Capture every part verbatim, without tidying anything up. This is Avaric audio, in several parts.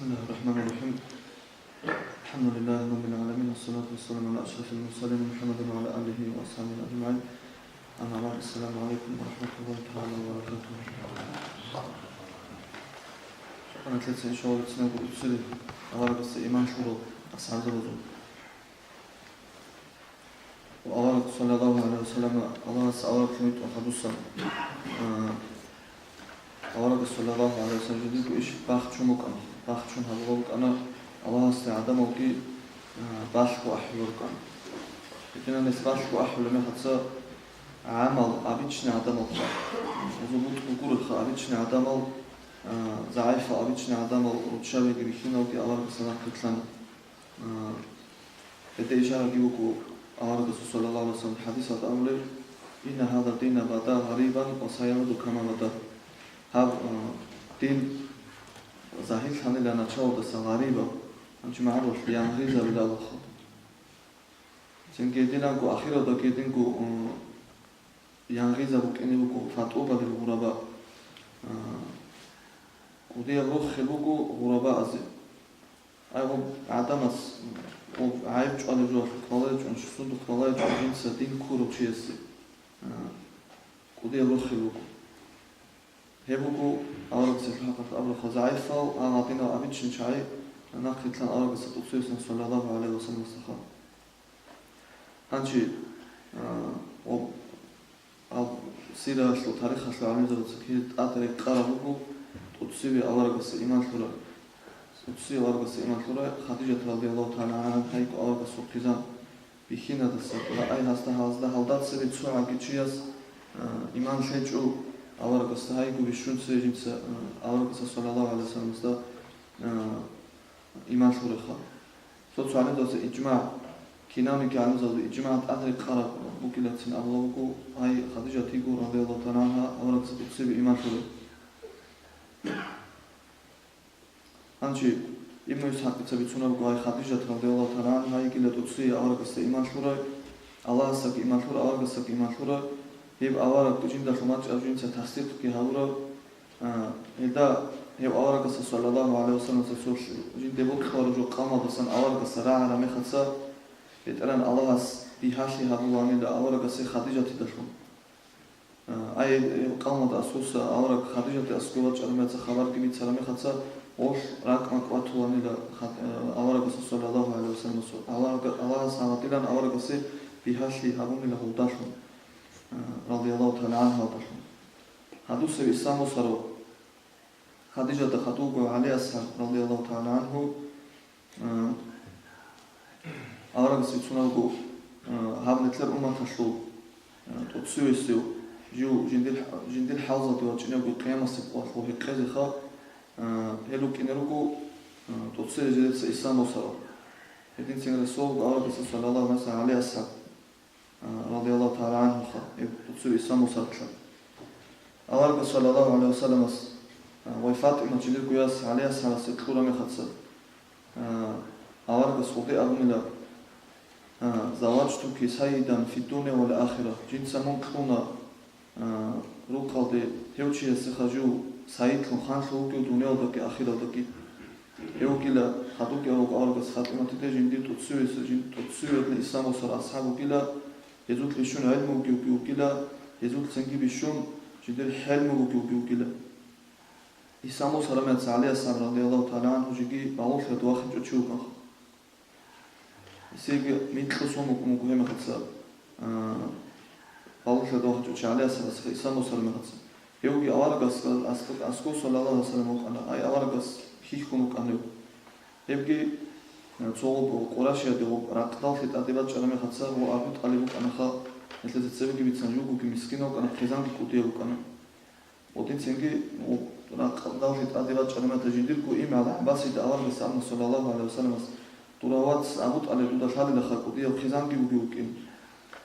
بسم الله الرحمن الرحيم. الحمد لله رب العالمين، والصلاة والسلام على أشرف المرسلين محمد وعلى آله وأصحابه أجمعين. أما بعد، السلام عليكم ورحمة الله تعالى وبركاته. Шукран лъеца, иншаллагь, цинги уццули аварагасда иман лъурал асхӀабзабазул. Авараг, саллаллагьу гӀалайгьи ва саллам, Аллагьас авараг лъугьинчӀеб хадусан, а, аварагас, саллаллагьу гӀалайгьи ва саллам, жиндирго иш бахчун букӀана. Бахчун гьабулеб букӀана, Аллагьасде гӀадамалги, а, балъго ахӀулел рукӀана. Гьединан гьес балъго ахӀулеб мехалъ гӀамал, обычный гӀадамал, гьезул бутӀрулъ гуребха, обычный гӀадамал, а, загӀипал, обычный гӀадамал, руччабиги бихьиналги аварагасда нахъе лъана. А, гьелда ишараги буго аварагасул, саллаллагьу гӀалайгьи ва саллам, хадисалда абулеб: «Инна гьаза дина бада гъарибан ва саяуду кама бада». Гьаб, а, дин загьирлъанила началодаса гъарибан, гьанчи магӀарулъ янгъизабилалаха. Цинги гьединанго ахиралда гьединго, а, янгъизаб букӀине буго, фатӀубалил гъураба. А, кӀудияб рохел буго гъурабаазе. Ай, гъоб гӀадамас, гъоб гӀайиб чӀвалеб жоялъухъ балагьичӀун, сундухъ балагьичӀун жинца дин ккурав чиясе, а, кӀудияб рохел буго. Гьеб буго, аварагас гьелъул хӀакъалъулъ абурабха, загӀипал, а, гьадинал обычный чагӀи нахъе лъан аварагасда тӀоцевесилан, саллаллагьу гӀалайгьи ва салламасдаха. Гьанчи, а, гъоб Гьаб сириялъул, тарихалъул гӀалимзабаца кири тӀад рекъараб буго тӀоцеве аварагасда иман лъурай. ТӀоцеве аварагасда иман лъурай Хадижат радияллагьу тагӀала гӀангьа, гьайго аварагасул хъизан бихьинадаса, ай гьасда, гьазда гьалда цебе цо гӀаги чияс, а, иман лъечӀо аварагасда, гьайго бищун цебе жинца, а, аварагасда, саллаллагьу гӀалайгьи ва салламасда, а, иман лъурайха. Цо-цо гӀалимзабаца ижмагӀ, кинабниги гӀалимзабазда ижмагӀ тӀад рекъараб бугилацин абулеб буго, гьай Хадижат йиго, радияллагьу тагӀала гӀангьа, аварагасда тӀоцебе иман лъурай. Гьанчи Ибну ИсхӀакъица бицунеб буго, гьай Хадижат, радияллагьу тагӀала гӀангьа, гьай йигила тӀоцеве аварагасда иман лъурай, Аллагьасдаги иман лъурай, аварагасдаги иман лъурай, гьеб авараг жиндалъун вачӀарав жинца тасдикъги гьабурав, А, гьелда гьев аварагасда, саллаллагьу гӀалайгьи ва саллам, цо жинде бокьараб жо къавмалдасан аварагасда рагӀараб мехалъ, БетӀергьан Аллагьас бигьалъи гьабулаанила аварагасе Хадижатидалъун. А, ай, гьев къавмалда аскӀоса авараг Хадижатида аскӀов вачӀараб мехалъ хабарги бицараб мехалъ, гъолъ ракӀ-макӀ батулаанила Хад-, а, аварагасул, саллаллагьу гӀалайгьи ва саллам, аварага-, Аллагьас гьаладилан аварагасе бигьалъи гьабунила гьелдалъун, а, радияллагьу тагӀала гӀангьалдалъун. Гьадусев ислам босарав Хадижатда хадубго ГӀали асхӀаб, радияллагьу тагӀала гӀангьу, а, аварагас бицунеб буго, а, гьаб нилъер умматалъул, а, тӀоцевесев жив жиндир, жиндир хӀалзалде вачӀиневги къиямасеб къоялъ гьекъезеха, а, гьел вукӀине руго, а, тӀоцеве жидеца ислам босарал. Гьединцин рехсолеб буго аварагасда, саллаллагьу гӀалайгьи ва саллам, ГӀали асхӀаб. А, радияллагьу тагӀала гӀангьуха, гьеб тӀоцеве ислам босаралъа. Аварагас, саллаллагьу гӀалайгьи ва салламас, а, вай ФатӀимат жиндирго яс ГӀали асхӀабасе кьураб мехалъ, а, аварагас гъуде абунила, а: «Завважтуки сайидан фиддуния вал ахира», жинца мун кьуна, а, рукъалде гьев чиясеха жив сайидлъун ханлъи вугев дуниялалдаги ахиралдаги. Гьев вугила, хадубги абуго аварагас ФатӀиматида, жиндир тӀоцевесев, жин-, тӀоцеве ислам босарал асхӀаб вугила, гьезулъ бищун гӀелму бугевги вугила, гьезулъ цинги бищун жиндир хӀелму бугевги вугила. Ислам босараб мехалъ ГӀали асхӀаб, радияллагьу тагӀала гӀангьу, жеги балугълъиялда вахинчӀев чи вукӀанха. Гьесиеги микьго сон букӀун буго гьеб мехалъ, а, балугълъиялда вахинчӀев чи ГӀали асхӀабасеха ислам босараб мехалъ. Гьевги аварагас ас-, аскӀов, саллаллагьу гӀалайгьи ва саллам, вукӀана, ай аварагас хьихьун вукӀана гьев. Гьебги, а, цо гъоб Къурайшиялде гъоб ракъдаллъи тӀаде бачӀараб мехалъ, гъо Абу ТӀалиб вукӀанаха, гьелъица цебеги бицана, живгоги мискин вукӀана, хъизанги кӀудияв вукӀана. Гъодинцинги ракъдаллъи тӀаде бачӀараб мехалъ жиндирго имгӀал ГӀаббасида аварагас абуна, саллаллагьу гӀалайгьи ва салламас: «Дур вац Абу ТӀалиб дуда лъалилаха кӀудияв хъизанги вугев вукӀин.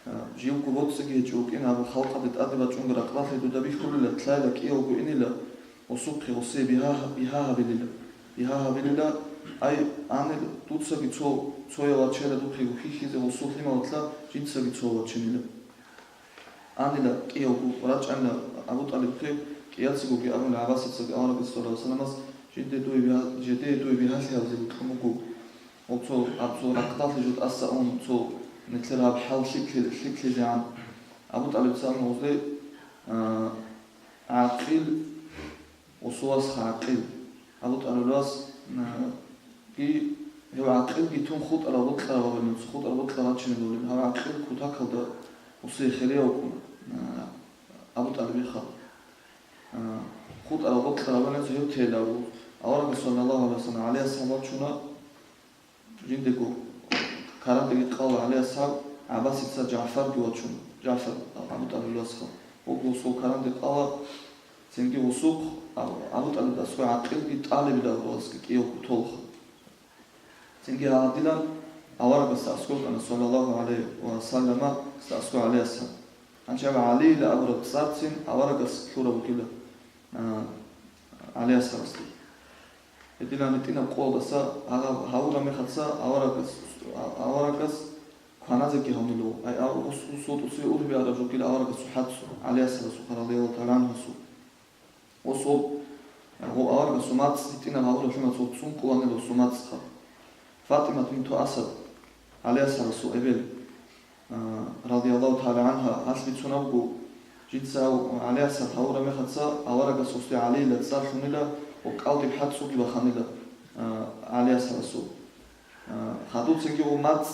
А, живго боцӀиги гьечӀев вукӀин, гьаб халкъалде тӀаде бачӀунго ракъдаллъи дуда бихьулила, лъайла кӀиявго инила, гъосухъе гъосие бигьа-, бигьа гьабилила, бигьа гьабилила, ай, анил, дуцаги цо, цояв вачейила духъего хьихьизе гъосул лъималалъа, жинцаги цо вачинила». Анила кӀиявго рачӀана Абу ТӀалибхъе, кӀияцагоги абуна ГӀаббасицаги аварагас, саллаллагьу гӀалайгьи ва салламас, Жиде дуе бигьа-, жиде дуе бигьалъи гьабизе бокьун буго. Гъоб цо, гьаб цо рахъдалъи жо тӀаса ун, цо нилъер гьаб хӀал лъикӀлъи-, лъикӀлъизегӀан. Абу ТӀалибица абуна гъозде, а, гӀакъил, гъосул вас гӀакъил. Абу ТӀалибил вас, а, ги, гьев гӀакъилги тун хутӀарал бокьарав абулеб, хутӀарал бокьарав вачине гьев гӀакъил кутакалда гъосие хирияв вукӀуна, а, Абу ТӀалибихъа. А, хутӀарал бокьарав абулеб гьев телав. Аварагас, саллаллагьу гӀалайгьи ва саллам, ГӀали асхӀаб вачуна, жиндего карандеги кьола ГӀали асхӀаб, ГӀаббасица ЖагӀфарги вачун, ЖагӀфар, Абу ТӀалибил васха. Гъосул каранде кьола, цинги гъосухъ Абу, Абу ТӀалиб аскӀой гӀакъилги ТӀалибил аварагасги кӀиявго толха. Цинги гьадилан аварагасда аскӀов вукӀана, саллаллагьу гӀалайгьи ва саллама, аскӀов ГӀали асхӀаб. Гьанже гьаб ГӀалийила абураб цӀарцин аварагас лъураб бугила, а, ГӀали асхӀабасде. Гьединан гьитӀинаб къоялдаса гьагъаб гьавураб мехалъ аварагас, аварагас кваназеги гьавнило. Ай, ав-, ус, ус, ус, ус, ургьибе араб жо бугила аварагасул хӀацӀцӀул, ГӀали асхӀабасул, радияллагьу тагӀала гӀангьу. Ус гъоб, гъоб аварагасул мацӀ гьитӀинаб гьавураб лъималъ цӀункӀуланила гъосул мацӀха. ФатӀимат бинту Асад, ГӀали асхӀабасул эбел, а, радияллагьу тагӀала гӀангьа, гьалъ бицунеб буго, жинца гьав ГӀали асхӀаб гьавураб мехалъ аварагас гъосде ГӀалийила цӀар лъунила ва кӀалдиб хӀацӀцӀулги баханила, а, ГӀали асхӀабасул. А, хадуб цинги гъоб мацӀ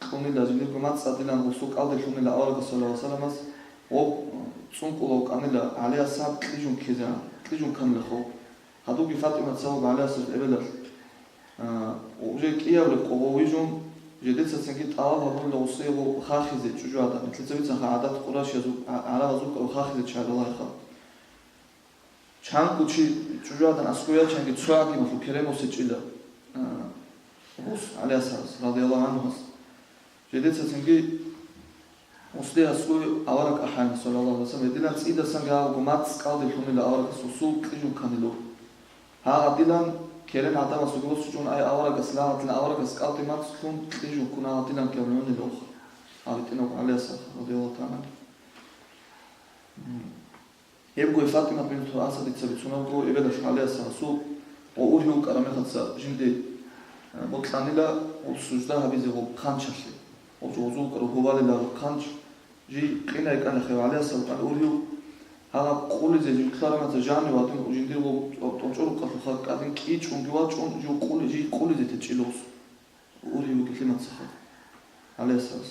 кьунила, жиндирго мацӀ гьадилан гъосул кӀалде лъунила аварагас, саллаллагьу гӀалайгьи ва салламас, гъоб цӀункӀула вукӀанила ГӀали асхӀаб кьижун ккезегӀан, кьижун кканила гъоб. Гьадубги ФатӀимат цалаб ГӀали асхӀабасул эбелалъ, а, уже кӀияб рекъо гъов вижун, жидеца цинги тӀалаб гьабунила гъосие гъоб хахизе чӀужугӀадан, нилъеца бицанха гӀадат къурайшиязул, а, гӀарабазул рукӀарал хахизе чагӀи балагьиха. Чанго чи чӀужугӀадан аскӀов ячанги цо гӀадамалъул керен босичӀила, а, гъос, ГӀали асхӀабас, радияллагьу гӀангьуяс. Жидеца цинги гъосде аскӀов авараг ахӀана, саллаллагьу гӀалайгьи ва саллам, гьединан цӀидасан гьабго мацӀ кӀалде лъунила аварагас гъосул кьижун кканило. Гьагъадилан керен гӀадамасулги босичӀун, ай аварагас, лагъатлъин аварагас кӀалде мацӀ лъун кьижун ккун гьагъадилан ккун гьунилаха. Гьаб гьитӀинаб ГӀали асхӀаб, радияллагьу тагӀала гӀангьу. Гьебго ФатӀимат бинту Асадица бицунебго, эбелалъ ГӀали асхӀабасул гъо ургьив вукӀараб мехалъ жинде, э, бокьанила гъоб сужда гьабизе гъоб хъанчалъе. Гъоб жо гъозул вукӀараб гьувалиларо хъанч, жий къинай кӀалахъе ГӀали асхӀаб кӀал ургьив, гьагъаб къулизе жив ккараб мехалъ жанив гьадин жиндир гъоб тӀо-, тӀочӀорукъалъухъа кӀадин кӀичӀунги вачӀун жив къули-, жий къулизе течӀила гъос. Ургьив вугелъи мацӀаха, ГӀали асхӀабас.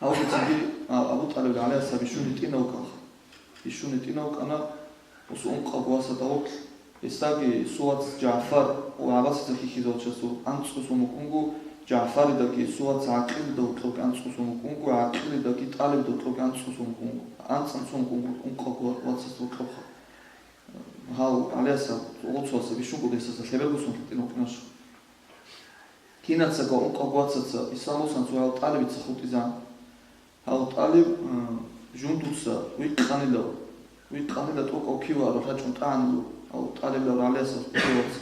Гьавги цинги, а, Абу ТӀалиб ГӀали асхӀаб бищун гьитӀинав вукӀанха. Бищун гьитӀинав вукӀана, гъосул ункъабго васда гъорлъ. Гьесдаги гьесул вац ЖагӀфар ва ГӀаббасица хьихьизе вачасул анцӀго сон вукӀунго, ЖагӀфаридаги гьесул вац ГӀакъилида гьоркьобги анцӀго сон вукӀунго, ГӀакъилидаги ТӀалибида гьоркьобги анцӀго сон вукӀунго. АнцӀго сон вукӀунго ункъабго вацасда гьоркьобха. Гьав ГӀали асхӀаб, гъоцо васда бищунго десаса лъеберго сон гьитӀинав вукӀинаша. Кинацаго ункъабго вацаца ислам босана цо гьав ТӀалибица хутӀизегӀан. Гьав ТӀалиб, а, жундуца вихъанила, вихъанила тӀокӀав кив вугев рачӀун тӀагӀанила гьав ТӀалиб ГӀали асхӀаб кӀиявго вац.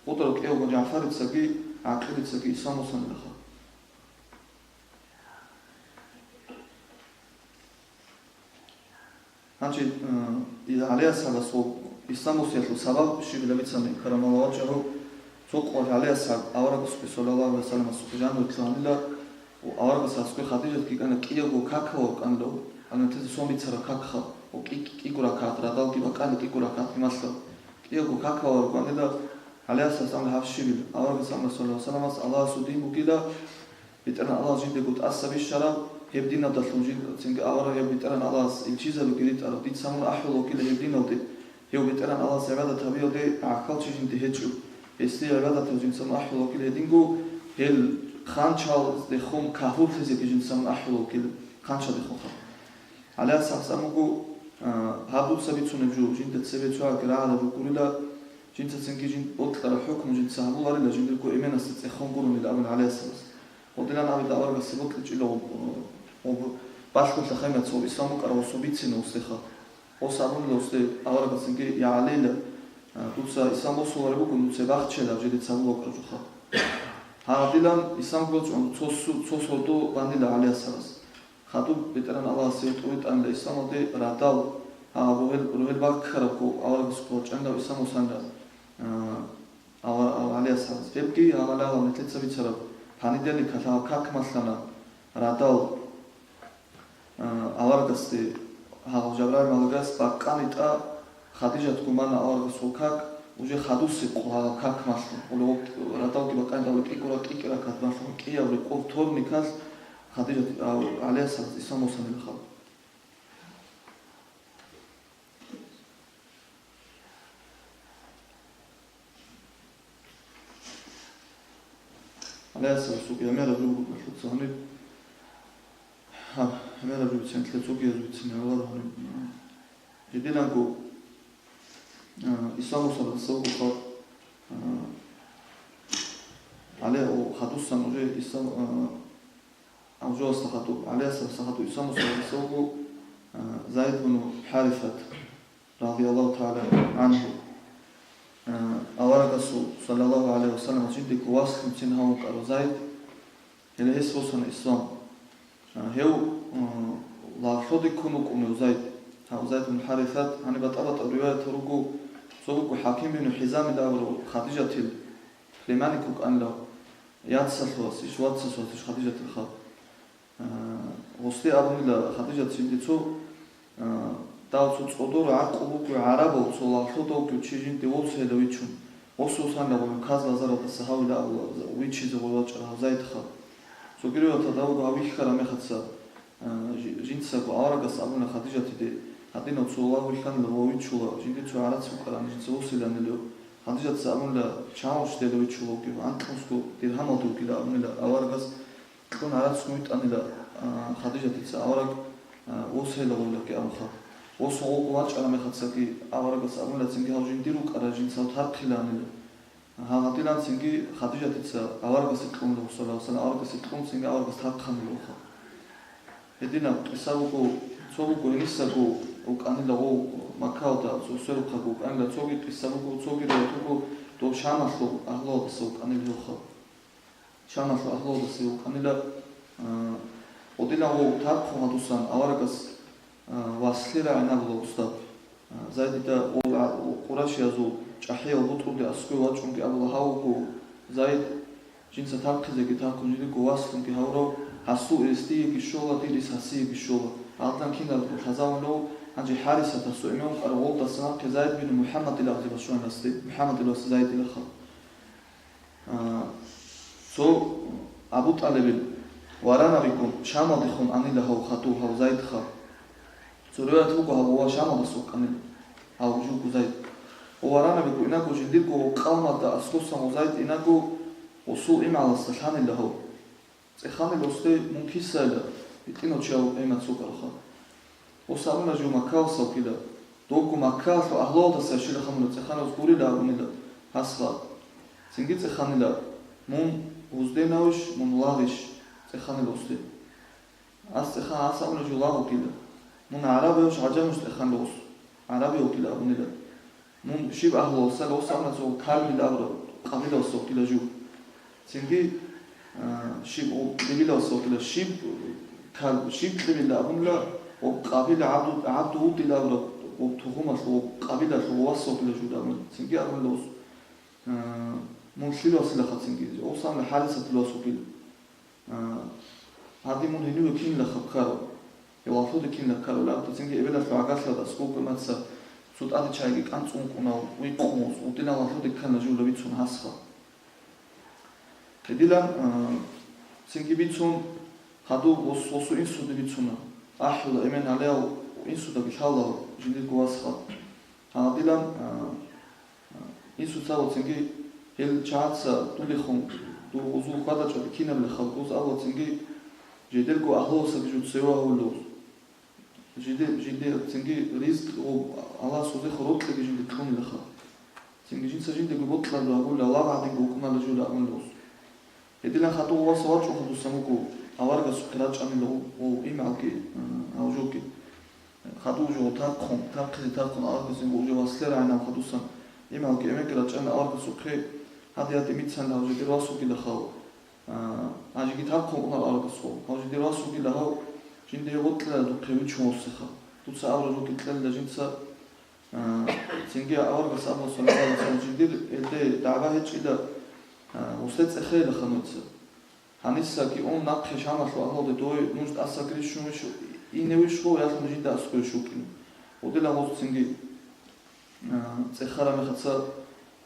Гъодар кӀиявго ЖагӀфарицаги ГӀакъилицаги ислам босанилаха. Гьанже, э, ГӀали асхӀабас ва ислам босиялъул сабаб щибила бицани, каррамаллагьу важагьу, цо къоялъ ГӀали асхӀаб аварагасухъе, саллаллагьу гӀалайгьи ва салламасухъе жаниве лъугьанила, ва аварагасул аскӀой Хадижатги кӀана, кӀиявго какал вукӀанила, гьанатизе сон бицараб какха, ва кӀи-, кӀиго ракагӀат, радалги бакӀана кӀиго ракагӀат гьималъа. КӀиявго какал вукӀанила ГӀали асхӀабас абуна гьаб щибил, аварагас абуна, саллаллагьу гӀалайгьи ва салламас, Аллагьасул дин бугила, БетӀергьан Аллагьас жиндего тӀаса бищараб, гьеб диналдалъун жин-, цинги авараг гьеб БетӀергьан Аллагьас илчизабиги ритӀарав, дица мун ахӀулев вукӀила гьеб диналде, гьев БетӀергьан Аллагьас гӀибадат гьабиялде гӀахьалчи жинди гьечӀо. Гьесие гӀибадат гьабизе дица мун ахӀулев вукӀила гьединго, гьел хъанчалдехун кагьурлъизеги жинца мун ахӀулев вукӀила, хъанчалдехунха. ГӀали асхӀабас абун буго, а, гьаб дуца бицунеб жо, жинда цебе цояги рагӀараб жо гурила, жинцацинги жин бокьараб хӀукму жинца гьабуларила, жиндирго эменасда цӀехон гуронила абун ГӀали асхӀабас. Гъодилан абида аварагасде бокьичӀила гъоб, гъоб балъголъа хаймаца гъоб ислам букӀарав гъосул бицине гъосдеха. Гъос абунила гъосде аварагасинги, Я ГӀалила, а, дуца ислам босулареб буго, дуца бахчила жидеца гьабулеб бакӀалъуха. Гьадилан ислам босун цо су-, цо сордо банила ГӀали асхӀабас. Хадуб БетӀергьан Аллагьас гьев тӀовитӀанила исламалде, радал, А, ругьел, ругьел баккарабго аварагасухъе вачӀанила Иса Мусанила, а, ава-, ава-, гӀалайгьиссалам. Гьебги гьаб гьале нилъеца бицараб, понедельникалъ гьаб как малъана радал, а, аварагасде, гьав Жабраил малаикас бакъанила, Хадижатго мана аварагасул как, уже хадусеб къо гьаб как малъун. Гьале гьоб радалги бакъанила кӀикӀура-, кӀикӀи ракагӀат малъун, кӀияб рекъоб вторникалъ Хадижат, а, гӀалайгьиссалам, Иса Мусанила хал. Гьале асаб сукъ гӀемераб жо буго, нилъеца гьаниб, гьаб, гӀемераб жо бицин, нилъеца цогиязул бицин гӀоларо гьаниб. Гьединанго, а, Иса Мусанилдаса вуго хаб, а, гьале о хадусан уже Иса, а, Гьав жоялдаса хадуб, гӀалайгьиссалам, хадуб Иса Мусанилдаса вуго, а, Зайд бну ХӀарисат, радияллагьу тагӀала гӀангьу. А, аварагасул, саллаллагьу гӀалайгьи ва саллам, жиндирго васлъунцин гьавун вукӀарав Зайд, гьеле гьес босана ислам. А, гьев, а, лагълъуде ккун вукӀунев Зайд, гьав Зайд бну ХӀарисат, гьаниб батӀа-батӀа риваятал руго, цо вуго ХӀаким бину ХӀизамил абурав Хадижатил племянник вукӀанилав, яцалъувас, иш вацасувас, иш Хадижатил хал. А, гъосде абунила Хадижат жинде цо, а, дав цо цӀодор гӀакъуба вугев гӀарабав, цо лагълъуда вугев чи жинде восейила вичун, гъосул санила гъов каз базаралдаса гьавила абула, вичизе гъой вачӀарав гьав Зайд хал. Цоги риваяталда вуго гьав вихьараб мехаца, а, жи-, жинцаго аварагас абуна Хадижатиде, гьадинав цо лагъ вихьанила ва вичула, жинде цо гӀарац букӀарани жинца восейиланилев. Хадижатица абунила, чан щвела вичула вугев, анкьнусго диргьамалда вугила абунила аварагас, кьун гӀарацгун витӀанила, а, Хадижатица авараг, а, восейила гъоллакги абун хаб. Восун гъолго вачӀараб мехацаги аварагас абунила цинги гьав жиндир вукӀарай жинцав тархъиланила. Гьагъадилан цинги Хадижатица аварагасе кьунила, саллаллагьу гӀалайгьи ва саллам, аварагасе кьун цинги аварагас тархъанила хаб. Гьединаб къиса буго, цо буго гьенисаго вукӀанила гъов Маккаялда, цо сверухъаго вукӀанила, цоги къиса буго, цоги риваят буго, дов Шамалъул агьлуялдаса вукӀанила гьев хаб. Шамалъул агьлуялдаса вукӀанила, а, гъодинав тархъун гьадусан аварагас, а, васлъи рагӀинабула гъосда. А, Зайдида ол а-, Къурайшиязул чӀахӀиял бутӀрулде аскӀове вачӀунги абула, гьав вуго Зайд, жинца тархъизеги тархъун жиндирго васлъунги гьавурав, гьасул ирис диеги щола, дир ирис гьасиеги щола. Гьалдан киналго лъазавулев, гьанже ХӀарисатасул эмен вукӀарав гъолдаса нахъе Зайд бин МухӀаммадил абизе бачӀунанасде, МухӀаммадил вас Зайдила хал. А, цо Абу ТӀалибил варанабигун Шамалдехун анила гьав хадув, гьав Зайд хал. Цо риваят буго, гьав ва Шамалдаса вукӀанила, гьав жуго Зайд. Ва варанабигун инаго жиндирго къавмалда аскӀосан ва Зайд инаго гъосул имгӀаласда лъанила гьав. ЦӀеханила гъосде, мун кисайила, гьитӀинав чи гьав гӀемер цо къарха. Гъос абуна жив Маккаялдаса вукӀила. Добго Маккаялъул агьлуялдаса щила хамуна цӀеханав гурила абунила гьасха. Цинги цӀеханила, мун гъузденавищ, мун лагъищ, цӀеханила гъосде. Гьас цӀеха-, гьас абуна жив лагъ вукӀила. Мун гӀарабавищ, гӀажамавищ, цӀеханила гъос. ГӀарабияв вукӀила абунила. Мун щиб агьлуялдаса, гъос абуна цо Калбил абураб къабилаялдаса вукӀила жив. Цинги, а, щиб, о, Кьибилалдаса вукӀила, щиб, Кал-, щиб Кьибил абунила, о, Къабил ГӀабду-, ГӀабду Вуддил абураб, о, тухумалъул, о, къабилалъул, о, васас вукӀила жив абун. Цинги абунила гъос, а, мун лъил василаха цинги, гъос абуна ХӀарисатил вас вукӀила. А, гьадин мун гьениве кинила хаб ккарав? Гьев лагълъуде кинила ккарав? Лаб, цинги эбелалъул гӀагарлъиялда аскӀов гӀемерца цо тӀаде чагӀиги кӀанцӀун вукӀунав, вихъун, гъудинав лагълъуде ккана жив бицун гьасха. Гьедилан, а, цинги бицун, хадуб гъос-, гъосул инсуде бицуна. АхӀула эмен гьалиял инсудаги лъала жиндирго васха. Гьадилан, а, а, инсуца ва цинги гьел чагӀаца дулехун, дур гъузул хьвада-чӀвади кинабилеб халкъ гъоз ава цинги жидерго агьлуялдасаги жуца цеве вугьулев. Жиде-, жиде цинги ризкъ ва Аллагьас гъозехун рокьиги жинде кьунилаха. Цинги жинца жиндего бокьараб гьабула, лагъ гӀадинго вукӀунарила жура абунила гъос. Гьединан хадув васас вачӀун хадусан вуго, аварагасухъе рачӀанила гъов, гъов имгӀалги, а, гьав жоги. Хадув жо тархъун, тархъизе тархъун аварагасин гъов жо васлъи рагӀинав хадусан, имгӀалги эменги рачӀана аварагасухъе, гьадин-гьадин бицанила гьав жидер вас вугила хал. А, гьанжеги тархъун вукӀунарила аварагасухъе. Гьав жидер вас вугила гьав, жинде гъоркьила духъе вичун вуссеха. Дуца абураб ругел кьела жинца, а, цинги аварагас абула, саллаллагьу гӀалайгьи ва саллам, жиндир гьелде дагӀба гьечӀила, а, гъусе цӀехейила хануца. Гьанисаги ун нахъе Шамалъул агьлуде дой нуж тӀасаги рищун вищ-, ине вищ гъов, ялъун жинда аскӀове щукӀин. Гъудила гъуз цинги, а, цӀехараб мехаца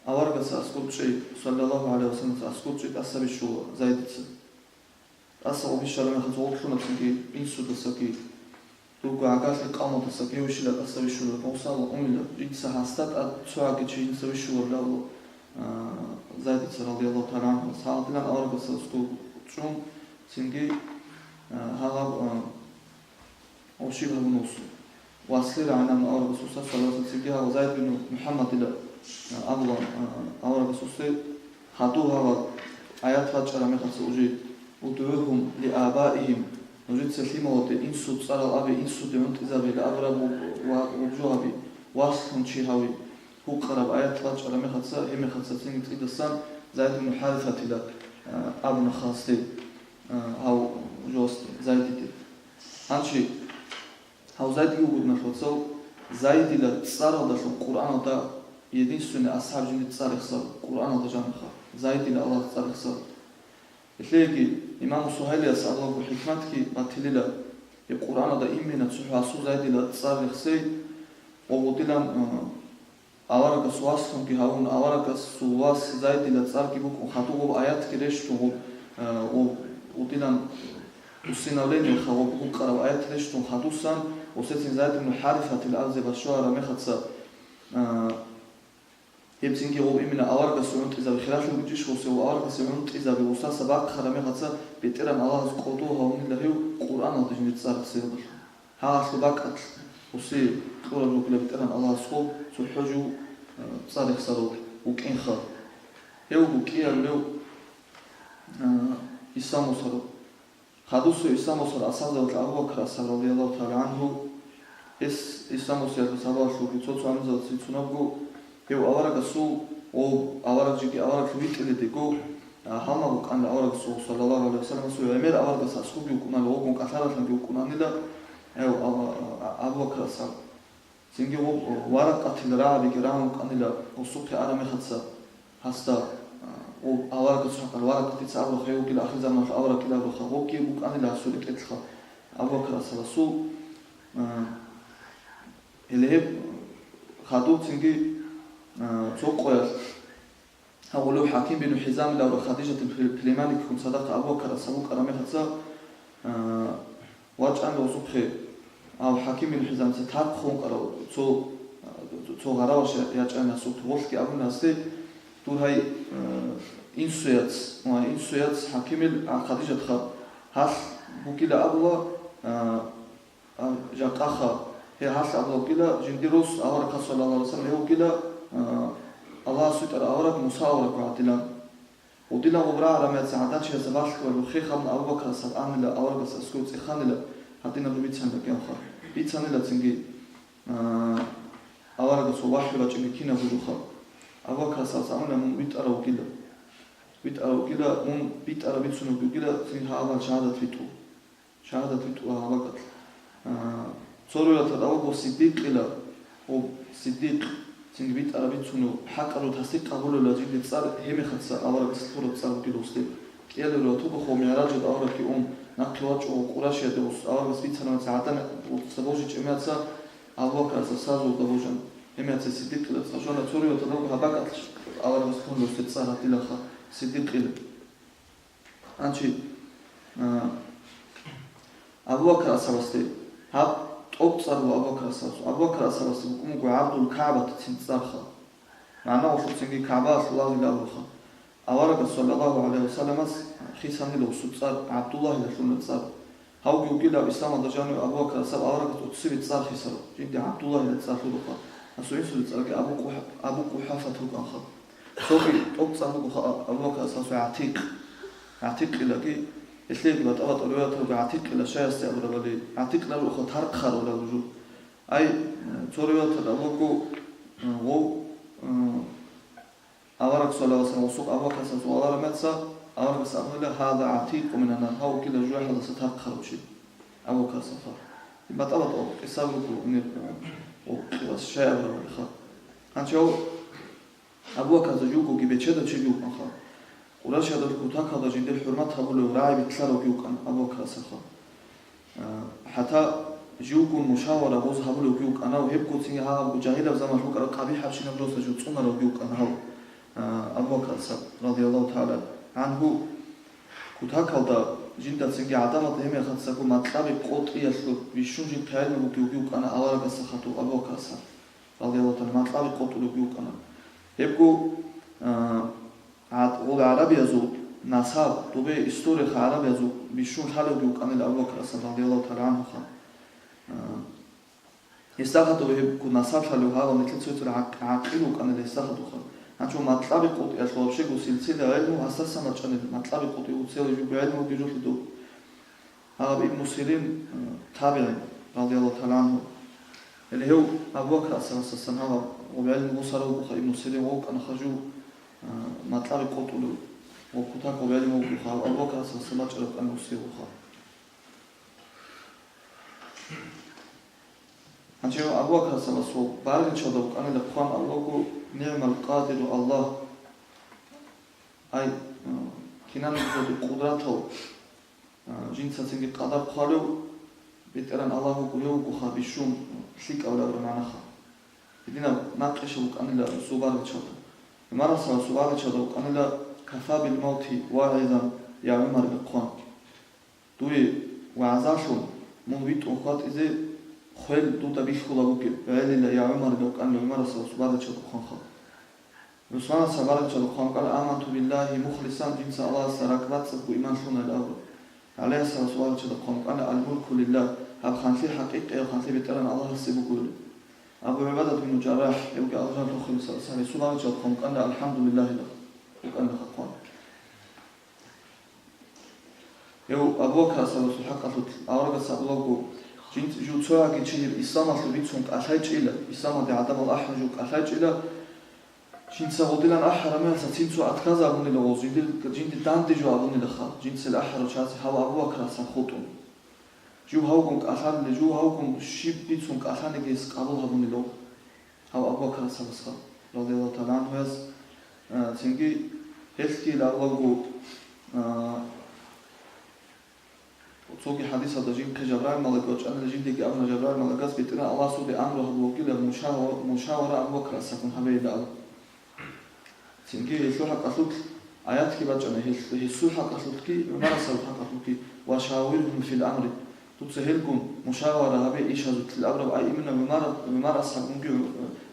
аварагас аскӀов чӀей, саллаллагьу гӀалайгьи ва саллам, аскӀов чӀей тӀаса бищула Зайдица. ТӀаса гъоб бищараб мехалъ гъорлъуна цинги инсудасаги, дурго гӀагарлъи къавмалдасаги гьев щила тӀаса вищулеб, гъосала умила, жинца гьасда тӀад цо гӀаги чи жинца вищуларила, а, Зайдица радияллагьу тагӀала гӀангьу. Гьалдилан аварагасда аскӀов чӀун, цинги, а, гьалаб, а, Гъов щиб гьабуна вуссун? Васлира гӀанамна аварагасул сахабаца цинги гьав Зайд бин МухӀаммадила, а, абула, а, аварагасулсе хадув гьавал аят бачӀараб мехалъ уже: «УдгӀугьум лиабаигьим», нужеца лъималазде инсул цӀарал абе, инсуде гӀунтӀизабила абураб ва гъоб жо гьаби, васлъун чи гьави, гьукъараб аят бачӀараб мехалъ, гьеб мехалъ цинги цӀидасан Зайд бин ХӀарисатила, а, абуна хасде, а, гьав жосде, Зайдиде. Гьанчи гьав Зайдги вугодна, вацал, Зайдила цӀаралдалъун Къуръаналда единственный асхӀаб жиндир цӀар рехсарав, Къуръаналда жаниха, Зайдила Аллагьас цӀар рехсарав. Гьелъеги имам Сугьайлияс абулаго хӀикматги батилила, гьеб Къуръаналда имена цохӀо асул Зайдила цӀар рехсей, гъов гъудилан, а, Аварагас васлъунги гьавун, аварагасул вас Зайдила цӀарги букӀун, хадув гъоб аятги рещтӀун гъоб, э, гъоб удилан усиновлениеха гъоб гьукъараб аят рещтӀун хадусан, гъосецин Зайд ибн ХӀарисатил абзе башвараб мехаца, э, гьебцинги гъоб имина аварагасул гӀунтӀизаби хиралъи бугищ гъосев, аварагасул гӀунтӀизаби гъосаса бахъараб мехаца БетӀеран Аллагьас кӀодо гьавунила гьев Къуръаналда жиндир цӀар рехсеялдалъун. Гьалалъул бакӀалъ гъуси кьураб ругила БетӀеран Аллагьасул цохӀо жив, э, цӀар рехсарав вукӀинха. Гьев вуго кӀиабилев, э, Исламусарав. Хадусев Исламусарав асхӀабзабазул Абу Бакр асхӀаб радияллагьу тагӀала гӀангьу. Гьес Исламусиялъул сабаблъулги цо-цо гӀалимзабаз цинцунабго, гьев аварагасул, гъов авараг жеги авараглъун витӀиледего, а, гьалмагъ вукӀанила аварагасул, саллаллагьу гӀалайгьи вассаламасул гӀемер аварагас асхубги вукӀунани, гъогун кӀалъараблъунги вукӀунанила, гьев, а, а, Абу Бакр асхӀаб. Цинги гъоб Варакъатил рагӀабиги рагӀун вукӀанила гъосухъе араб мехаца гьасда, а, гъоб аварагасул хӀакъалъ, Варакъатица абураб хӀей вугила ахирзаманалъул авараг кӀилабраха, гъобги вукӀанила гьасул рекӀелъха Абу Бакр асхӀабасул, а, Гьеле гьеб хадуб цинги, а, цо къоялъ гьав гъулев ХӀаким бин ХӀизамил авараг Хадижатил пле-, племянникгун цадахъ Абу Бакр асхӀаб вукӀараб мехаца, а, вачӀанила гъосухъе, гьав ХӀаким бин ХӀизамица тархъ хун вукӀарав цо, а, цо гъараваш я-, ячӀанила гьасухъе. Гъолъги абуна гьасде: «Дур гьай, а, инсуяц, ва инсуяц ХӀакимил, а, Хадижатха гьалъ бугила абула, а, А, жакъаха, гье, гьалъ абулеб бугила, жиндир рос аварагас, саллаллагьу гӀалайгьи вассалам, гьев вугила, а, Аллагьас витӀарав авараг Муса аварагго гӀадилан. Гъудилан гъоб рагӀараб мехаца гӀадан чиясда балъго гьабун хехабна Абу Бакр асхӀаб анила аварагасда аскӀов цӀеханила, гьадинаб жо бицанила кӀиявха. Бицанила цинги, а, аварагасул вахӀю бачӀинги кинаб гурухъа. Абу Бакр асхӀабас абуна: «Мун витӀарав вугила. ВитӀарав вугила, мун битӀараб бицунеб бугила, цин гьабал шагьадат битӀу». Шагьадат битӀула гьаб бакӀалъ. А, цо риваяталда абуго Сиддикъила, гъоб Сиддикъ, цинги битӀараб бицунев, хӀакъаб тасдикъ гьабулев жиндир цӀар, гьеб мехаца аварагас лъураб цӀар бугила гъосде. КӀиабилеб риваят буго, хов МигӀражалда аварагги ун, нахъе вачӀун гъоб Къурайшиялде гъос аварагас бицараб мехаца гӀадан гъосда божичӀеб мехаца Абу Бакр асхӀаб сазулда божана. Гьеб мехаца Сиддикъила цӀар жана. Цо риваяталда абуго гьаб бакӀалъ аварагас лъугьуна гъосде цӀар гьадилаха Сиддикъила. Гьанчи, а, Абу Бакр асхӀабасде, гьаб тӀоцӀарго Абу Бакр асхӀабас. Абу Бакр асхӀабасде букӀун буго ГӀабдул КагӀбатицин цӀарха. МагӀналъуцинги КагӀбаялъул лагъила абулха. Аварагас, саллаллагьу гӀалайгьи вассаламас, хисанила гъосул цӀар, ГӀабдуллагьилалъуна цӀар. Гьавги вугила исламалда жанив Абу Бакр асхӀаб аварагас цӀуццибе цӀар хисарав, жинди ГӀабдуллагьила цӀар лъугьуха. Гьасул инсуде цӀарги Абу Къух-, Абу Къухьафат вукӀанха. Цоги тӀоцӀан буго ха-, Абу Бакр асхӀабасул ГӀатикъ. ГӀатикъилаги, гьелъеги батӀа-батӀа риваятал руго ГӀатикъила шайасде абурабали, ГӀатикъила рухъа тархъарулаб жо. Ай, цо риваяталда абуго, гъов, авараг, саллаллагьу гӀалайгьи вассалам, гъосухъ Абу Бакр асхӀабас валараб мехаца, аварагас абунила: «Гьаза гӀатикъун минан-нар», гьав вукӀила жужахӀалдаса тархъарав чи. Абу Бакр асхӀаб. БатӀа-батӀа къиса буго, гьанир, э, къияс щай абураб гьабиха. Гьанчав Абу Бакарза живгоги бечеда чи вукӀанха. Къурайшиязул кутакалда жиндир хӀурмат гьабулев рагӀи битӀлъарав вукӀана Абу Бакарасаха. Э, хӀатта живгун мушавара гъоз гьабулев вукӀана, гьебго цинги гьагъабго жагьилаб заман букӀараб къабихӀабщинаб росда жо цӀунарав вукӀана гьав, э, Абу Бакараса, радияллагьу тагӀала гӀангьу. Кутакалда жинда цинги гӀадамазда гьеб мехалъ цаго макьаби къотӀиялъул бищун жинхъе гӀелму бугев вукӀана аварагасда хадув Абу Бакараса, радияллагьу тагӀала, макьаби къотӀулев вукӀана. Гьебго, а, гӀад-, гъол гӀарабиязул насаб, добе историяха гӀарабиязул бищун лъалев вукӀанила Абу Бакараса, радияллагьу тагӀала гӀангьуха. А, Гьесда хадув гьеб насаб лъалев гьавал нилъеца цо-цо гӀакъ-, гӀакъил вукӀанила гьесда хадувха. Гьанчо макьаби къотӀиялъул вообще-го силсила гӀелму гьасдасан бачӀанила, макьаби къотӀи уцел жуго гӀелму бугеб жо лъидо. Гьаб Ибну Сирин, э, табигӀин, радияллагьу тагӀала гӀангьу. Гьеле гьев Абу Бакр асхӀабасдасан гьаб гъоб гӀелму босарав вукӀуха Ибну Сирин, вукӀана хажу, э, макьаби къотӀулев, ва кутакаб гӀелму вукӀуха, Абу Бакр асхӀабасдасан бачӀараб кӀанав вукӀуха. Гьанже Абу Бакр асхӀабасул баргъичалда вукӀанила хъван Аллагьго: «НигӀмал къадиру Аллагь». Ай, кинаб жо къудратав, жинцацинги къадар хъвалев БетӀергьан Аллагь вуго, гьев вугоха бищун лъикӀав абураб магӀнаха. Гьединаб накъиша вукӀанила гьесул баргъичалда. ГӀумар асхӀабасул баргъичалда вукӀанила: «Кафа бил мавти вагӀизан, я ГӀумар», хъван. Дуе вагӀзалъун мун витӀун хьватӀизе хвел дуда бихьулеб бугеб гӀелила, я ГӀумар, гьев вукӀанила ГӀумар асхӀабасул баргъичалда хъванха. ГӀусман асхӀабасул баргъичалда хъван вукӀана: «Аманту биллагьи мухлисан», жинца Аллагьасда ракӀбацӀцӀадго иман лъуна абураб. ГӀали асхӀабасул баргъичалда хъван вукӀана: «Ал-мулку лиллагь», гьаб ханлъи хӀакъикъияб ханлъи БетӀергьан Аллагьасе бугойилан. Абу ГӀубайдат бин ЖаррахӀ, гьевги Аллагьасул рахъалъ, гьесул баргъичалда хъван вукӀана: «АлхӀамдулиллагьила», вукӀана хъван. Гьев Абу Бакр асхӀабасул хӀакъалъулъ аварагас абулаго, жинц-, жив цояги чи гьеб исламалъул бицун кӀалъайчӀила, исламалде гӀадамал ахӀун жив кӀалъайчӀила, жинца гъодилан ахӀараб мехалъ цин цо отказ абунила гъоз, жиндир, жиндир данде жо абунилаха, жинцал ахӀарав чиясе гьав Абу Бакр асхӀаб хутӀун. Жив гьавгун кӀалъалила, жив гьавгун щиб бицун кӀалъаниги гьес къабул гьабунила гьав Абу Бакр асхӀабасха, радияллагьу тагӀала гӀангьу, гьес, а, цинги гьелъги лагълаго, а, Цоги хӀадисалда жинхъе Жабраил малаик вачӀанила, жиндиеги абуна Жабраил малаикас БетӀергьан Аллагьасулги амру гьабулагила мушава-, мушавара Абу Бакр асхӀабгун гьабейилан абун. Цинги гьелъул хӀакъалъулъ аятги бачӀана, гьел-, гьесул хӀакъалъулъги, ГӀумар асхӀабасул хӀакъалъулъги: «Ва шавиргьум фил амри». Дуца гьелгун мушавара гьабе ишазулъ абураб, ай именно ГӀумар, ГӀумар асхӀабгунги,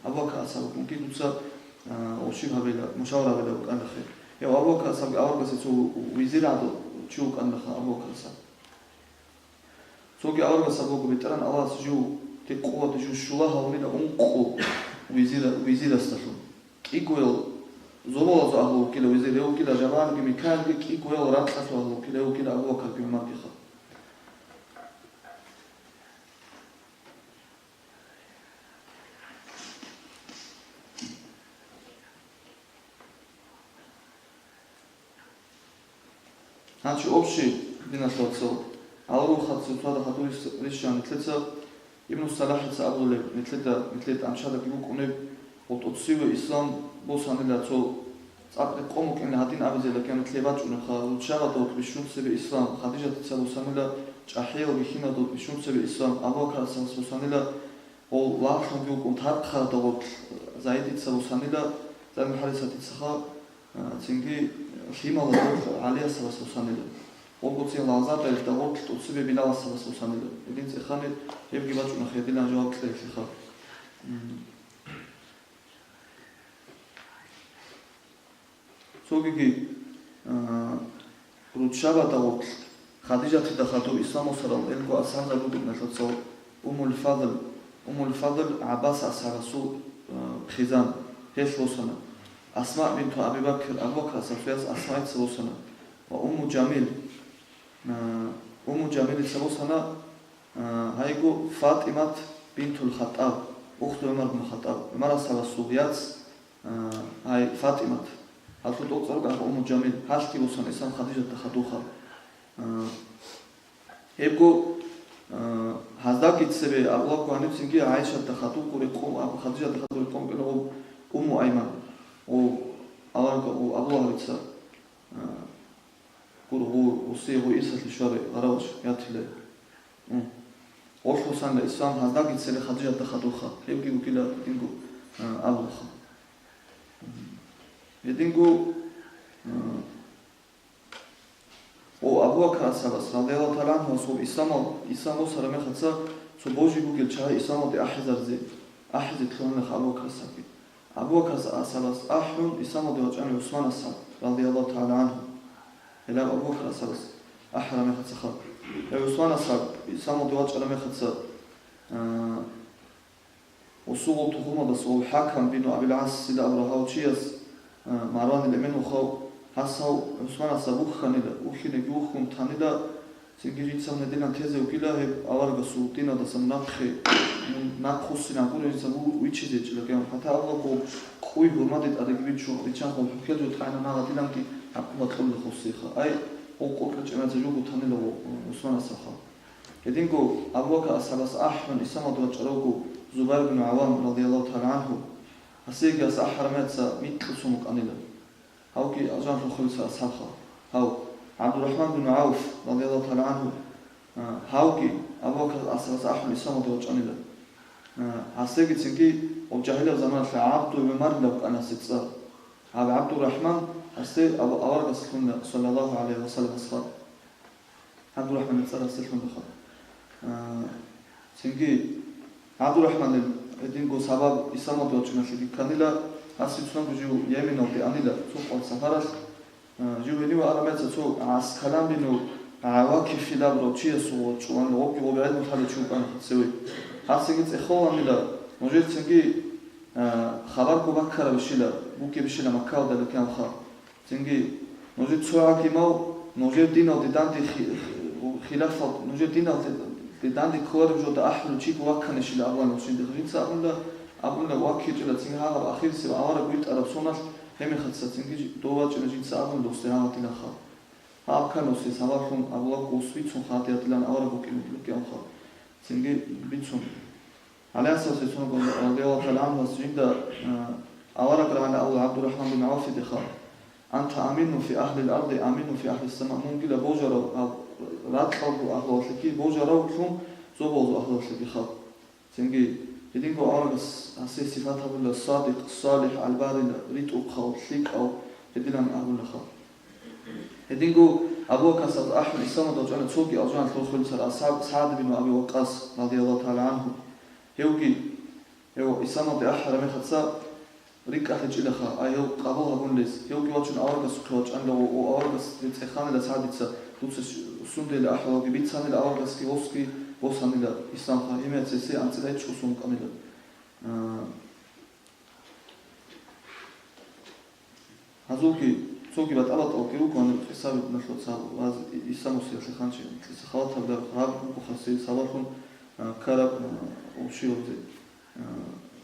Абу Бакр асхӀабгунги дуца А, ва щиб гьабила, мушавара гьабила букӀана хир. Я Абу Бакр асхӀабги аварагасда цо визир гӀадав чи вукӀанила Абу Бакр асхӀаб. Цоги аварагас абуго, БетӀергьан Аллагьас жив, те къуват жив щула гьавунила ункъо визира-, визирасдалъун. КӀикӀкӀоял зобалазул агьлу вукӀила визир, гьев вукӀила Жабраилги Микаилги, кӀикӀкӀоял ракьалъул агьлу вукӀила, гьев вукӀила Абу Бакр бин ГӀумаргиха. Гьанчи общий диналъул вацал, гьал рухъа цоцазда хадур рис-, рищан нилъеца Ибну Салахица абулеб, нилъеда, нилъеда тӀамчадаги букӀунеб, гъотӀоцеве ислам босанила цо цӀакъ рекъон букӀинилан гьадин абизе, лакин нилъее бачӀунебха, руччабазда бищун цебе ислам, Хадижатица босанила чӀахӀиял бихьиназда бищун цебе ислам, Абу Бакр асхӀабас босанила Гъол лагълъунги вукӀун тархъарда гъоркь Заидица босанила, Заид бин ХӀарисатицаха, а, цинги лъимала гъоркь ГӀалиясабас босанила. Гъоркьуцин лагъзадайилда гъоркь тӀоцебе Билаласабас босанила. Гьедин цӀехани гьебги бачӀуна хедилан жаваб кьеялъеха. М. Цогиги, а, руччабазда гъоркь Хадижатида хадур ислам босарал элго асхӀабзаби буго, нилъеца Уммул Фадл, Уммул Фадл ГӀаббас асхӀабасул, а, хъизан, гьелъ босана. Асма бинту Аби Бакр, Абу Бакр асхӀабасул яц Асмаица босана. Ва Умму Жамил, а, Умму Жамилица босана, а, гьайго ФатӀимат бинтул ХатӀаб, ухту ГӀумар бин ХатӀаб, ГӀумар асхӀабасул яц, А, гьай, ФатӀимат. Гьалъул тӀоцӀараб Умму Жамил, гьалъги босана ислам Хадижатда хадуха. А, гьебго А, гьаздаги цебе абулаго гьанибцинги ГӀайшатда хадуб къо рекъон, аб-, Хадижатда хадуб рекъон кӀела гъоб Умму Айман, гъоб авараг, гъоб Абу Лагьабица, а, гур-, гъу-, гъусие гъу ирсалъе щварай гъараваш ятилай. М. Гъолъ гъусанила ислам гьаздаги цебе Хадижатда хадурха, гьевги вукӀила динго, а, абулха. Гьединго, а, О, Абу Бакр асхӀабас, радияллагьу тагӀала гӀангьу, асхӀаб исламал, ислам босараб мехаца цо божи бугел чагӀи исламалде ахӀизаризе, ахӀизе лъугьана Абу Бакр асхӀабги. Абу Бакр асхӀабас ахӀун, исламалде вачӀана ГӀусман асхӀаб, радияллагьу тагӀала гӀангьу. Гьелаб Абу Бакр асхӀабас ахӀараб мехаца хаб. Гьев ГӀусман асхӀаб исламалде вачӀараб мехаца, а, Усулул тухумалдаса ва ХӀакам бину Абил ГӀасила абурав гьав чияс, а, Марванил эмен вухав, гьас гьав ГӀусманасда бухьанила, ухьинеги ухьун танила, цинги жинца гьединан тезе вугила гьеб аварагасул диналдаса нахъе, нахъ хуссинаб гурел жинца ву-, вичизе чӀила кьиян. ХӀатта Аллагьго къуй гьурмаде тӀадаги бичун, риччанхъун хӀухьел жо тӀагӀинаб гьагъадинанги гӀакъуба кьолила хуссиха. Ай, гъов къокъ чӀемаца жуго танила ГӀусманасаха. Гьединго Абу Бакр асхӀабас ахӀун, исламалде вачӀарав вуго Зубайр бин ГӀаввам, радияллагьу тагӀала гӀангьу. Гьасиеги гьас ахӀараб мехаца микьусун вукӀанила. Гьавги алжан лъухъулел асхӀабха. Гьав, ГӀабдурахӀман бин ГӀавф, радияллагьу тагӀала гӀангьу, а, гьавги Абу Бакр асхӀабас ахӀун, исламалде вачӀанила. А, гьасдегицинги гъоб жагьилаб заманалъ ГӀабду ГӀумарилан вукӀана гьасда цӀар. Гьаб ГӀабдурахӀман гьасде Абу-, аварагас лъугьана, саллаллагьу гӀалайгьи ва саллам, асхӀаб. ГӀабдурахӀманил цӀар гьасде лъугьана. А, цинги ГӀабдурахӀманил гьединго сабаб исламалде вачӀиналъеги кканила, гьас бицунго жив Йеменалде анила, цо къват сапаралъ. А, жив гьенив араб мехаца цо ГӀаскалан бину ГӀавакифил абурав чиясул вачӀуланила, гъобги гъоб гӀелму лъалев чи вукӀана цеве. Гьасги цӀехоланила, нужецинги, а, хабарго баккарабищила, букӀебищила Маккаялда кканха. Цинги, нужер цо гӀакимав, нужер диналде данде хи-, хи-, хилафал, нужер диналде данде кколареб жода ахӀулев чиго вакканищила абулаан гьесинде. Жинца абуна, абуна, ваккичӀила цинги гьагъаб ахирисеб авараг витӀараб соналъ, гьеб мехаца цинги дов вачӀина жинца абуна досде гьагъадилаха. Гьаб ккана гьесие сабаблъун абулаго ус бицун хадиятилан авараг вукӀине кканха. Цинги бицун. ГӀалиясасе сунагун радияллагьу тагӀала гӀангьуяс жинда, а, авараг рагӀана абула ГӀабдурахӀман бин ГӀавфидеха: «Анта аминун фи агьлил арди, аминун фи агьлис сама». Мунгила божарав гьаб ракьалго агьлуялъеги, божаравлъун зобалазул агьлуялъеги хаб. Цинги, гьединго аварагас гьасие сипат гьабула: садикъ, салихӀ, гӀалбарила, ритӀухъав, лъикӀав, гьединан абула хаб. Гьединго Абу Бакр асхӀабас ахӀун, исламалде вачӀана цоги алжан лъухъулел асхӀаб СагӀд бин Аби Ваккъас, радияллагьу тагӀала гӀангьу. Гьевги, гьев исламалде ахӀараб мехаца рикӀкӀалъичӀилаха, ай гьев къабул гьабунилес. Гьевги вачун аварагасухъе вачӀанила ва, ва аварагасде цӀеханила СагӀдица, дуца сундейилан ахӀвалги бицанила, аварагасги гьесги босанила исламха, гьеб мехаца гьесие анцӀила гьечӀо сон вукӀанила. А, Гьазулги, цоги батӀа-батӀалги руго гьаниб кьисаби налъуца ваз исламусиялъе ханчи кьиса халатаб гьаб буго хасил сабаблъун, а, ккараб, а, общиялде, а,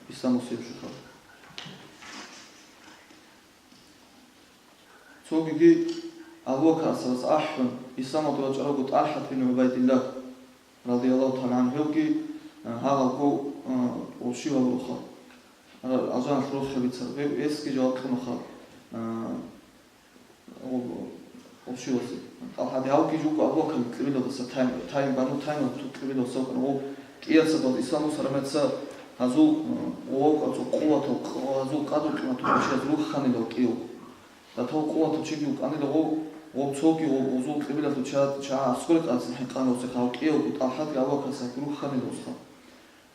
исламусиялъе хал. Цогиги Абу Бакр асхӀабас ахӀун, исламалде вачӀаравго ТӀалхӀат бин ГӀубайдиллагь, радияллагьу тагӀала гӀангьу, гьевги, а, гьагъабго, а, общиял руха. Алжаналъ рохел бицараб, гьев гьесги жаваб кьунаха, а, о-, общиязе. ТӀалхӀат гьавги жуго Абу Бакр кьибилалдаса Тайм, Тайм, Бану Таймил кьибилалдаса вукӀана. Гъов кӀияцадал ислам босараб мехаца гьазул, а, гъов вукӀа цо къуватал, гьазул къадру-къиматул кӀочияз рухханилал кӀиявго. Датал къуватав чиги вукӀанила гъов, гъов цоги гъов гъозул кьибилалъул ча-, чагӀи аскӀоре къацин хӀинкъана гъосехъа, гьав кӀиявго ТӀалхӀатги Абу Бакрасахъ рухханила гъосха.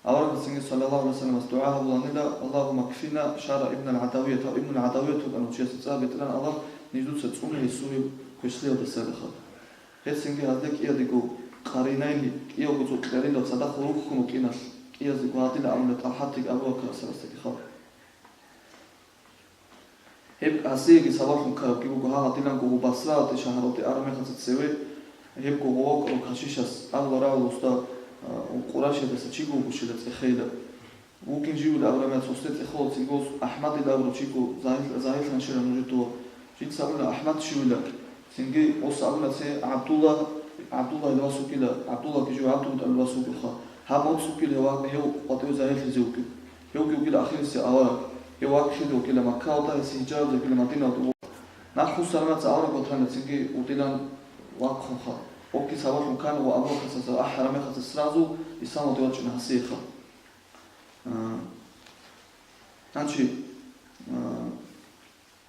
Аварагасинги саллаллагьу гӀалайгьи вассаламас дугӀа гьабуланила: «Аллагьумма кфина шарра ибнил гӀадавият», гьав ибнул гӀадавият вукӀана гьав чиясул цӀар, БетӀергьан Аллагь, ниж дуца цӀуне гьесул гьеб квешлъиялдаса рахъа. Гьесинги гьазда кӀиядего къаринайни, кӀиявго цо кьерилал цадахъ руххун вукӀиналъ, кӀиязего гьадин абуна ТӀалхӀатги Абу Бакрасдасаги хал. Гьеб гьасиеги сабаблъун ккарабги буго, гьагъа диланго гъо Басраялде шагьаралде араб мехалъ цеве, гьебго гъовал кӀалъул кашишас абула рагӀул уста, а, Къурайшиялдаса чиго вугощила цӀехейилан. Вукин живила абураб мехалъ гъосде цӀехола цинги гъос АхӀмадил абурав чиго загьир-, загьирлъанщила нужеда. Жинца абуна АхӀмад щивила, цинги гъос абуна цее ГӀабдулла, ГӀабдуллагьил вас вукӀила, ГӀабдуллагьги жив ГӀабдулмутӀалибил вас вукӀуха. Гьаб моцӀ вукӀила гьев, гьев къватӀиве загьирлъизе вукӀин. Гьевги вукӀила ахирисев авараг. Гьев вахъизе вукӀила Макка, гьалда гьес гьижра гьабизе вукӀила Мадиналде. Нахъ хусараб мехалъ авараг ватана цинги гьудилан вахъунха. Гьебги сабаблъун ккана ва Абу Бакр асхӀаб ахӀараб мехалъ сразу исламалде вачӀана гьасиеха. А, гьанчи, а,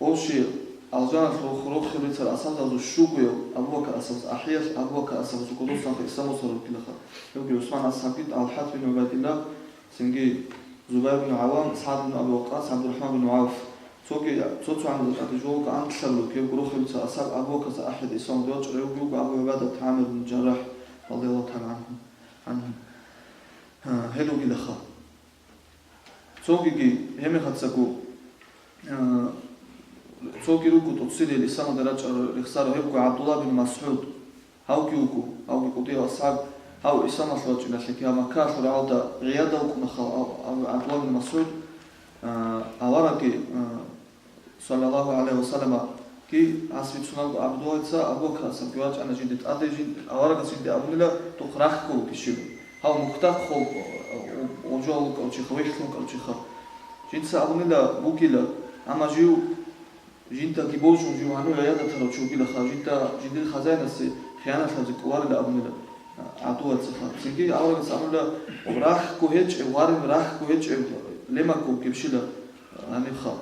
Ов щай, алжаналъур рохел рицарал асхӀабзабазул щугояв Абу Бакр асхӀабас ахӀиялъ, Абу Бакр асхӀабасул кӀодосан исламалъул рукӀинаха. Гьевги ГӀусман асхӀабги, ТӀалхӀат бин ГӀубайдиллагь, цинги Зубайр бин ГӀаввам, СагӀд бин Аби Ваккъас, ГӀабдурахӀман бин ГӀавф. Цоги цо-цо гӀадамазда тӀаде жо анлъабилеб, гьевги рохел рицарал асхӀаб Абу Бакр асхӀаб ахӀиялъ исламалде вачӀарав вуго Абу ГӀубайдат ГӀамир бин Жаррахь, радияллагьу тагӀала гӀангьу, гӀангьу. Гьел ругилаха. Цогиги гьеб мехалъго, а, цоги руго тӀоцерел исламалде рачӀарал рехсарал, гьебго ГӀабдулла бин МасгӀуд, гьавги вуго, гьавги кӀудияв асхӀаб, гьав исламалъ вачӀиналъеги гьав Маккалъур гьалда гӀияда вукӀунаха, гьав, гьав ГӀабдулла бин МасгӀуд, а, аварагги, а, саллаллагьу гӀалайгьи ва саллама, гьас бицунаго ГӀабдуллагьица Абу Бакр асхӀабги вачӀана жинде тӀаде, жин-, аварагас жинде абунила, духъ рахьго вукӀищила. Гьав мухьдахъ хоб, гъожал вукӀав чиха, вехьлъун вукӀав чиха. Жинца абунила бугила, амма жив жиндаги божун, жив гьанив гӀияда тарав чи вугилаха, жинда жиндир хазаинасе хиянат гьабизе кӀоларила абунила ГӀабдуллагьицаха. Цинги аварагас абунила, рахьго гьечӀев, гъарин рахьго гьечӀев лемакков гибщила гьанибха.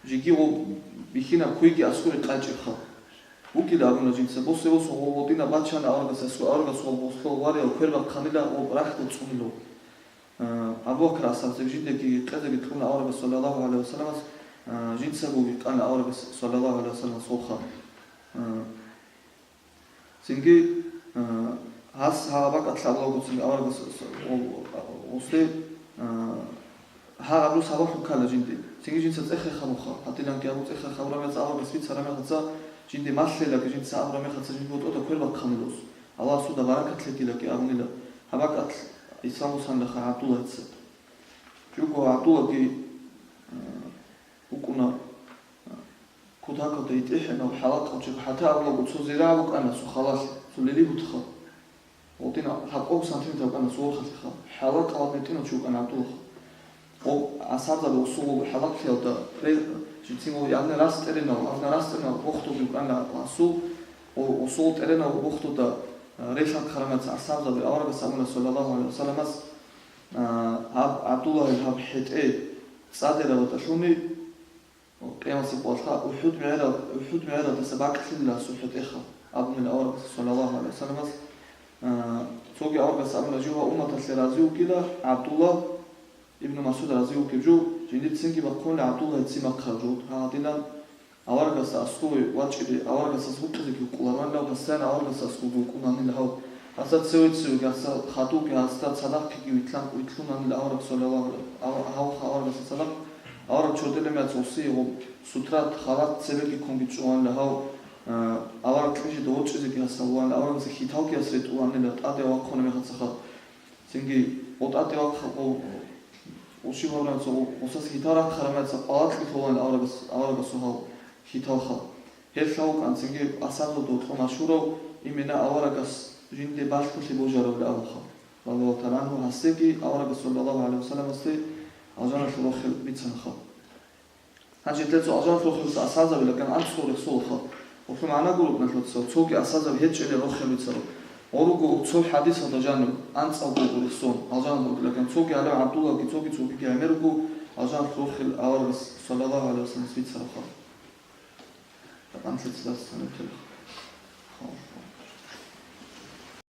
Жеги гъоб бихьинаб куйги аскӀоре къачӀебха. Вукила абуна жинца, босеб-босун гъол гъодинаб бачана аварагас аскӀо, аварагас гъол гъослъо варияв квер бахъанила ва рахьдал цӀунилав. А, Абу Бакр асхӀаб жиндеги къезеги кьуна аварагас, саллаллагьу гӀалайгьи ва салламас, а, жинцагоги къана аварагас, саллаллагьу гӀалайгьи ва салламас, гъолха. А, Цинги, а, гьас гьагъа бакӀалъ абулаго цинги аварагас, о, о, гъосде, а, гьагъаб рус гьабалъун ккана жинде. Цинги жинца цӀех-хех гьабуха, гьатиланги абу цӀех-хех гьабураб мехалъ аварагас бицараб мехалъа, жинде малъелаги, жинца абураб мехалъа жинго тӀода квер бахъанилос. Аллагьас суда баракат лъегилаги абунила, гьаб бакӀалъ Исламусан лаха ГӀабдуллагьица. Жуго ГӀабдуллагьги, а, вукӀуна, а, Кутакалда итӀихӀинав хӀалакъав чи, хӀатта абулаго цо зира букӀана цо халалъ, цо лили бутха. ГъутӀина гьабкъого сантиметр букӀана цо ворхалъиха. ХӀалакъалда гьитӀинав чи вукӀана ГӀабдуллагь. Гъоб асарзаби усугъул хӀалакълъиялда ре-, жицин гъов ягъни рас тӀеренав, гьагъна рас тӀеренав бохтуги букӀана асул, гъо-, усугъул тӀеренав бохтуда, а, релъанхъарамаца асарзаби аварагас абуна, саллаллагьу гӀалайгьи ва салламас, а, гьаб ГӀабдуллагьил гьаб хӀетӀе цӀадираб батӀалъуни, Къиямасеб къоялъха УхӀуд мегӀерал-, УхӀуд мегӀералдаса бакӀлъилила асул хӀетӀеха, абунила аварагас, саллаллагьу гӀалайгьи ва салламас, а, цоги аварагас абуна, жив гьав умматалъе рази вукӀила, ГӀабдулла ибн МасгӀуд рази вукӀеб жо, жиндицинги бахъуна ГӀабдуллагьица бахъараб жо, гьагъадинан аварагасда аскӀове вачӀине, аварагасдаса гьукъизеги гьукъулароанилав, гьасдасан аварагасда аскӀовеги вукӀунанила гьав. Гьасда цеве-цевеги, гьасда хадубги, гьасда цадахъги витлъан-, витлъунанила авараг, саллаллагьу гӀалайгьи, ав-, гьав аварагасда цадахъ. Авараг чордилеб мехалъ гъосие гъоб сутрат, халат цебеги ккунги чӀоланила гьав, а, авараг кьижида ворчӀизеги гьасда вугьанила, аварагасда хьиталги гьас ретӀуланила, тӀаде вахъуна мехалъ цадахъ. Цинги гъо тӀаде вахъ-, гъо-, гъо щиб гьабуна, цо гъо-, гъосас хьитал рахъараб мехалъ къвалакьлъи лъоланила аварагас, аварагасул гьал хьиталха. Гьелъ гьав вукӀан цинги асарзабазда гьоркьоб машгьурав, имена аварагас жинде балъголъи божаравли абуха, радияллагьу тагӀала гӀангьу, гьасеги аварагас, саллаллагьу гӀалайгьи ва салламасде, алжаналъул рохел бицанаха. Гьанже гьелъул алжаналъул рохел асарзабилаган анцӀго рехсолаха. Гьелъул магӀна гурукӀаналъуца цоги асарзаби гьечӀеб рохел бицараб. Гъо руго цо хӀадисалда жаниб анцӀго рехсон, алжаналъул рохел, цоги гьалев ГӀабдуллагьги цоги-цогиги гӀемер руго алжаналъул рохел аварагас, саллаллагьу гӀалайгьи ва салламас, бицараха. АнцӀила цӀар санатилха.